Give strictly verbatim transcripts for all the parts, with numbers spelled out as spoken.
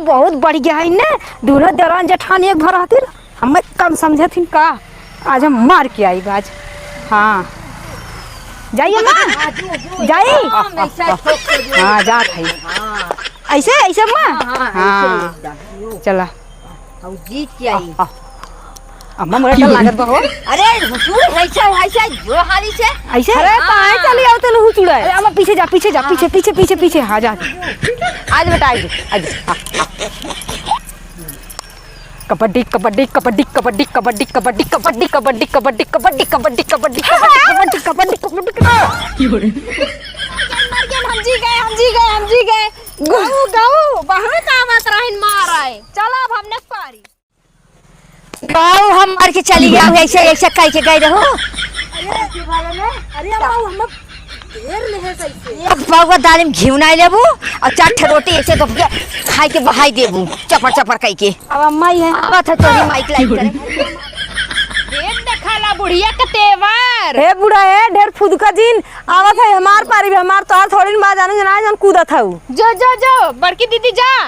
बहुत बढ़िया है ने, दूनो देवरान जेठानी एक भर रहती, हमें कम समझे थी का? आज हम मार के आई बाज। हाँ, जाइए माँ, जाई। हाँ, ऐसा ठोक के जो हाँ, जात है। हाँ। ऐसे, ऐसे माँ? हाँ, हाँ, हाँ। ऐसे एकदम। चला। हम जीत के आई। आ, आ। अम्मा, मोरा डर लागत बा हो। अरे, हुचुड़, ऐसे, ऐसे, जो हाली से। ऐसे? अरे, हाँ। पाए चली आओ, तनु हुचुड़ है। अरे, अम्मा, पीछे जा, पीछे जा, हाँ। पीछे, पीछे, पीछे, पीछे, हाँ, जा। आज बेटा, आज, आज, हाँ, हाँ। कबड्डी, कबड्डी, कबड्डी। मर गए, मर गए, हम जी गए, हम जी गए, हम जी गए। गऊ, गऊ, बहुत आवत रहन मार आए। चला, अब हमने पारी। गऊ, हम मर के चली गया, ऐसे, ऐसे कह के गए रहो। अरे, अरे, अम्मा, हम ढेर लेहे सही से। एक पौवा दाल में घी नहीं लेबू और चार ठे रोटी ऐसे दब के खाई के बहाई देबू, चपर चपर कह के। अब अम्मा ही है। आवत है तोरी माइक लाइक करे। देख देखाला बुढ़िया के तेवर। हे बूढ़ा, हे ढेर फुदका जिन, आवत है हमार पारी भी, हमार तोहार थोड़ी ना जानू जना जन कूदत हऊ। जो, जो, जो, बड़की दीदी जा,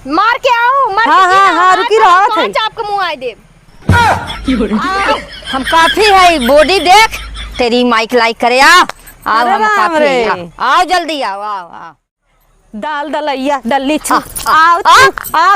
मार के आओ, मार हाँ, के हाँ, हाँ, रुकी रहो, आवत है। चाप के मुँह आए देब। आ, हम काफी है, बॉडी देख, तेरी माइक लाइक करे, आ, आओ, अरे हम राम काफी रे। है, आ, आओ जल्दी आओ, आओ, आओ। दाल दलैया, दल्ली छू, आ, आ, आओ आ, छू, आओ।